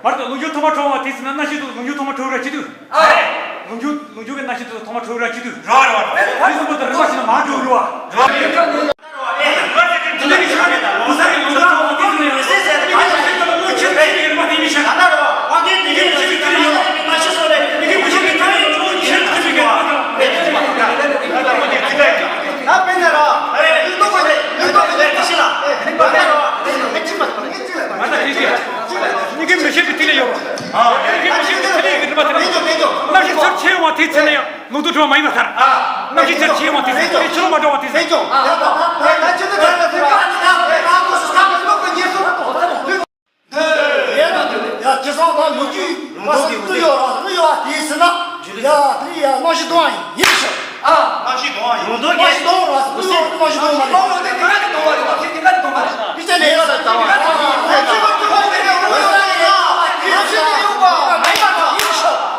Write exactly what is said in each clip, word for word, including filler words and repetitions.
མར་དུ་ལུང་རྒྱུན་ཐོག་མ་འཕྲོ་བ་དེ་ཚེ་ན་གནམ་གཤིས་དུ་ལུང་རྒྱུན་ཐོག་མ་འཕྲོ་ར་ཅི་དུ། ཨ་རེད། ལུང་རྒྱུན་ལུང་རྒྱུན་གྱི་གནམ་གཤིས་དུ་ཐོག་མ་འཕྲོ་ར་ཅི་དུ། རོ་རོ་རོ། དེ་གསུམ་པོ་དུ་རིམ་པ་ཞིག་ན་མ་འགྲོ་རུ་བ། རོ་རོ། ནི་གི་མི་ཤེས་པའི་ཐིག་ལེ་ཡོད་པ། ནི་གི་མི་ཤེས་པའི་ཐིག་ལེ་ཡོད་པ། གནམ་གཤིས་ཚུར་ཆེ་ཡོང་བ་དེ་ཚེ་ན་ཡང་ལུང་དུ་འགྲོ་བ་མ་ཡིན་པ་ལྟར། གནམ་གཤིས་ཚུར་ཆེ་ཡོང་བ་དེ་ཚེ་ན་ཕྱི་ལོགས་མ་འགྲོ་བ་དེ་ཚེ། ཡ། ཁྱེད་ཚང་ད་ལོ་རྒྱུས་ཡ་ཁྱེད་ཚང་ད་ལོ་རྒྱུས་ཡོད་ར་ལོ་ཡོད་དེ་ཟེར་ན། ཡ་དེ་ཡ་གནམ་གཤིས་སྟོང་ཡིན་ཡིན་ཤག་ཨ། གནམ་གཤིས་སྟོང་ཡིན། ལུང་རྟོགས་རྒྱས། གནམ་གཤིས་སྟོང་ར་སུ་ཡོད་གནམ་གཤིས་སྟོང་མ་རེད། སྟོང་ཡོད་དེ་དེ་ག་དེ་སྟོང་བ་རེད། དེ་དེ་ག་དེ་སྟོང་བ་རེད། དེ་ཆ་ནས་ཡོད་ས་ལྟ་བ།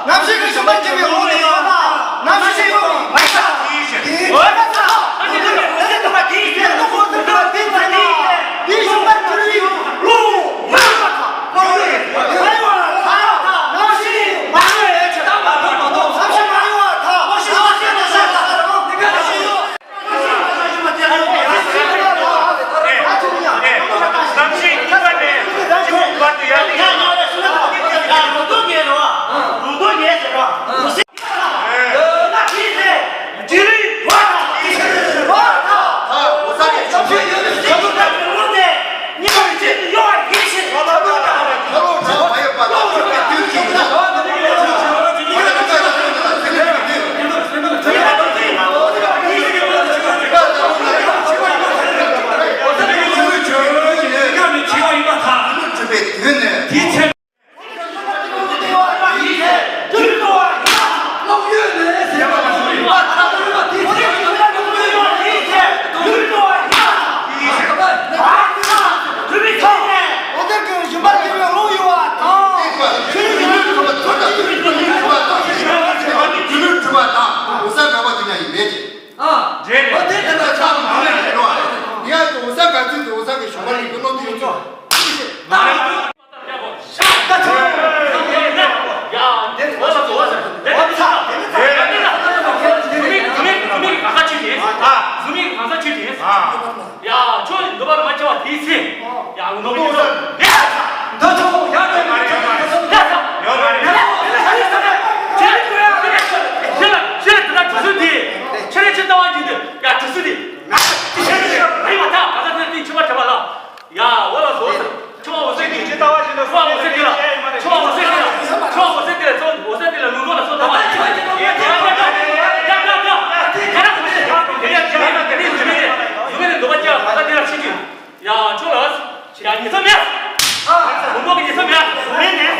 གནམ་གཤིས་ཀྱི་ཞུམ་པ་སྐྱེ་བའི་ལུང་ནས་ཡོད་ན། གནམ་གཤིས་ཀྱི་ཞུམ་པ་སྐྱེ་བའི་ལུང་ནས་ཡོད་ན། གནམ་གཤིས་ཀྱི་ཞུམ་པ་སྐྱེ་བའི་ལུང་ནས་ཡོད་ན། ཡ། ཁྱོད་འདི་པར་མ་ཆེ་བ་དེའི་ཚེ། ཡ། ནོར་བུ་ཟེར། འདི་ཚོ་ཡ། ཡོད་མ་རེད། ཡོད་མ་རེད། ཡོད་མ་རེད། ཁྱེད་ལ་ཁྱེད་ལ་དེ་ལ་གྲུ་གཟིངས་དེ། ཁྱེད་ལ་ཁྱེད་ལྟ་བ་ཡིན་དུས། ཡ། གྲུ་གཟིངས་དེ། ང་ཁྱེད་ལ་རེད་མ་ཐག་ག་ས་ཚེ་དེ་ཁྱོད་མ་དྲན་པ་ལ། ཡ། འོ་ལ་བཟོ་ཟེར། ཁྱོད་འོ་ཟེར་གི། ཁྱོད་འོ་ཟེར་གི་ལ། ཁྱོད་འོ་ཟེར་གི་ལ། ཁྱོད་འོ་ཟེར་གི་ལ། ཁྱོད་འོ་ཟེར་གི་ལ། ལུང་ལོ་ལ་སོ་ཐོག་མ། ཡ་ཡ་ཡ་ཡ། ཡ་ཡ་ཡ། ཡ་ཡ་ཡ། ཡ་ཡ་ཡ། ཡ་ཡ་ཡ། ཡ་ཡ་ཡ། ཡ་ཡ་ཡ། ཡ་ཁྱོད་ལ་ཡ། ཉེས་ཚབས་མེད། ཨ། མི་མོ་གི་ཉེས་ཚབས་མེད། མེད་ནས།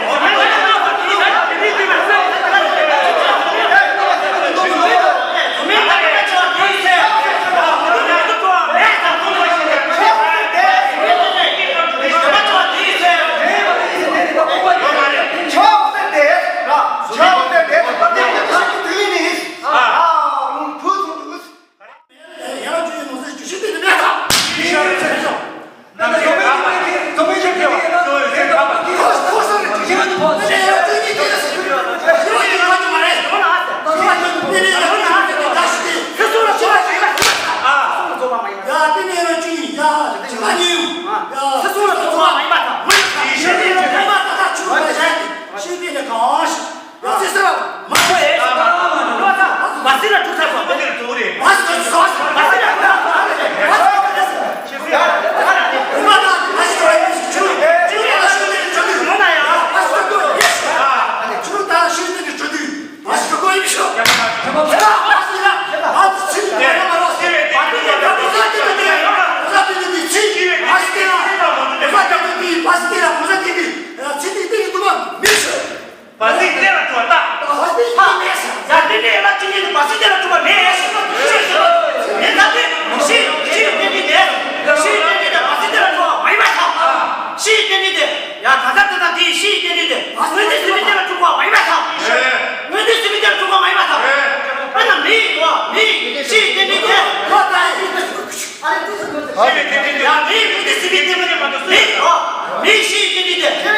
བ་སྲིད་གཏན་ལ་གྲུབ་པ་ལྟ། ཡ། དེ་ནས་ལ་གཅིག་ཉིད་དུ་བ་སྲིད་གཏན་ལ་གྲུབ་པ་མེད། ཤེས་སོ། མེད་ད་དེ་ཤེས་ཤེས་རྟེན་འབྲེལ་དེ། ཤེས་རྟེན་འབྲེལ་དེ་བ་སྲིད་གཏན་ལ་གྲུབ་པ་མ་ཡིན་པར་ཐལ། ཤེས་རྟེན་འབྲེལ་དེ། ཡ། གང་ཟག་དེ་དང་དེའི་ཤེས་རྟེན་འབྲེལ་དེ་དངོས་འདུས་ཟིལ་པའི་གཏན་ལ་གྲུབ་པ་མ་ཡིན་པར་ཐལ། དངོས་འདུས་ཟིལ་པའི་གཏན་ལ་གྲུབ་པ་མ་ཡིན་པར་ཐལ། ཨ་ན་མི་ཡིན་ནོ། མི་ཡིན། ཤེས་རྟེན་འབྲེལ་དེ། ཡ། མི་ཡིན་ཟིལ་པའི་གཏན་ལ་མི་ཡིན་ནོ། མི་ཤེས་རྟེན་འབྲེལ་དེ།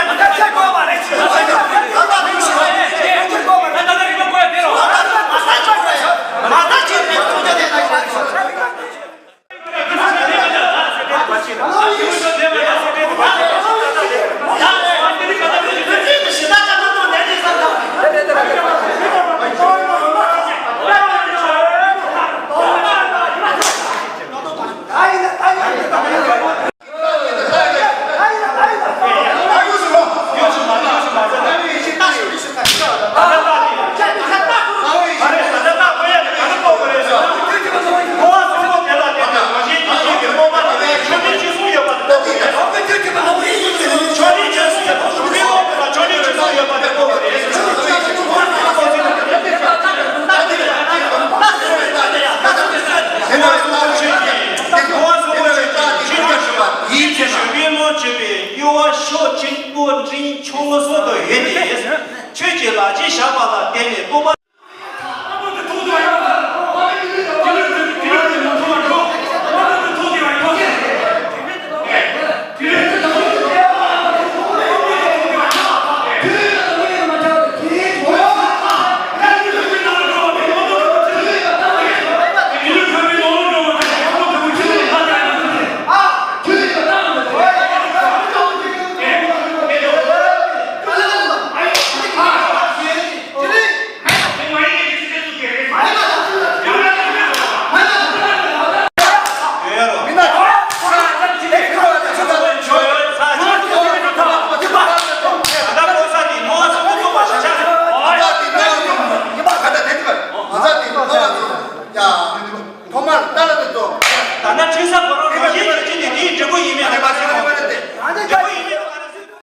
ནས་སྟོང་པ། ཐོག་མར་ཏཱ་ལ་དེ་ཚོ། ད་ནི་ཁྲིད་ས་ཁོ་རང་རང་བཞིན་གྱི་ཅི་ནས་དེའི་འབྲས་བུ་ཡིན་མིན་ལ་